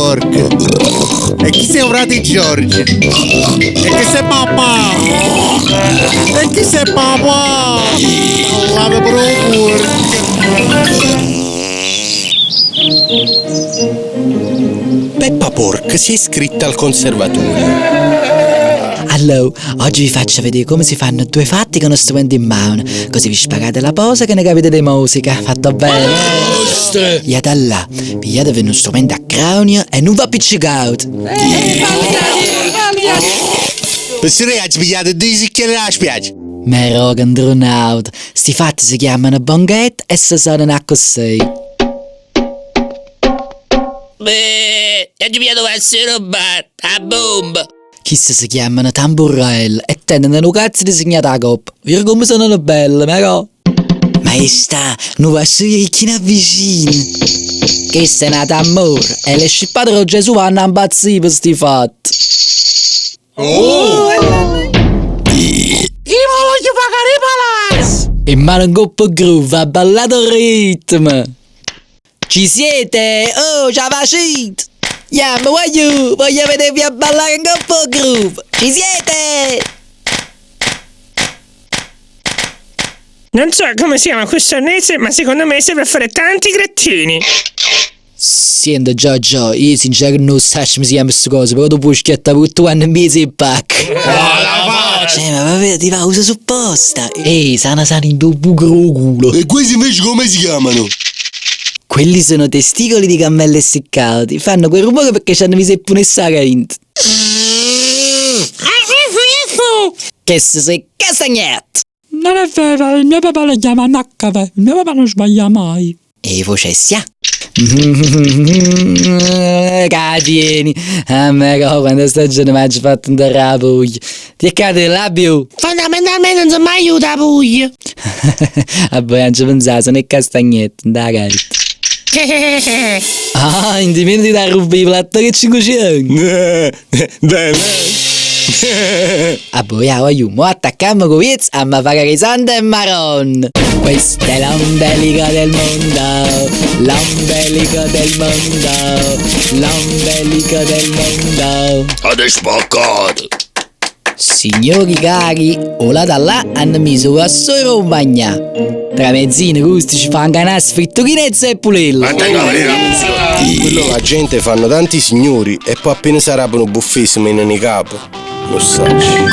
Pork? E chi sei 'o frate 'e Giorgio? E chi sei mamma? E chi sei papà? Parlate pure 'o puorco! Peppa Pork si è iscritta al conservatorio. Allora, oggi vi faccio vedere come si fanno due fatti con uno strumento in mano, così vi spagate la posa che ne capite di musica. Fatto bene? Ja da là, pigliatevi uno strumento a cranio e non vi appiccicate. P'sserè aggio pigliato duje sicchiere d' 'a spiaggia. Me roga 'ndrunato. Sti fatti si chiamano bonghette e se sonano accussì. Beh, aggio pigliato 'o bar, 'a bomba! Chiste si chiamano tamburrelle e teneno nu cazzo disegnato 'a coppa. Vire comme sonano belle, però. Maestà, nu vassoio 'e chi n'avvicina. Chesta è n'ata ammore e le scippate d' 'o Gesù vanno a 'mpazzì pe sti fatti. Oh! Io voglio pagare i palazzi! E mano 'ncopp' 'o groove, abballate 'o ritmo! Ci siete? Oh, ce 'a facite! Jamme, guagliù, voglio vedervi abballare 'ncopp' 'o groove! Ci siete? Non so come si chiama questo arnese, ma secondo me serve a fare tanti grattini. Siente Giorgio, io sincero nun 'o saccio come si chiama sta cosa, però tu puoi schiattà tutto quanto 'mmiezz' 'e pacche. Cioè, ma proprio ti va usa supposta. Ehi, sana sana int' 'o buco d' 'o culo. E questi invece come si chiamano? Quelli sono testicoli di cammelli essiccati, fanno quel rumore perché ci hanno miso 'e punesse 'a dint. Cheste so' 'e castagnette! Non è vero, il mio papà le chiama naccave, il mio papà non sbaglia mai. E voce sia. Ca tieni. A me quando stagione m'aggio fatto 'nterra 'a Puglia. Ti cade l'abbio? Fondamentalmente non si mai aiuta 'a Puglia. A voi non ci pensate, sono 'e castagnette, 'nda carta. Ah, in di meno ti da rubbi i piatti che ci cucinano. A voi, a voglio, mo attaccammo con piezz a ma fare Santa e Maron. Questo è l'ombelico del mondo, l'ombelico del mondo, l'ombelico del mondo. Avete spaccato! Signori cari, o là da là hanno miso 'o vassoio 'o magnà. Tramezzino rustici, fan canasse, frittuchine e zeppulelle. Ma tengo a vedere la musica! Quello la gente fanno tanti signori e poi appena si aprono buffet si menano i capo. Lo saccio.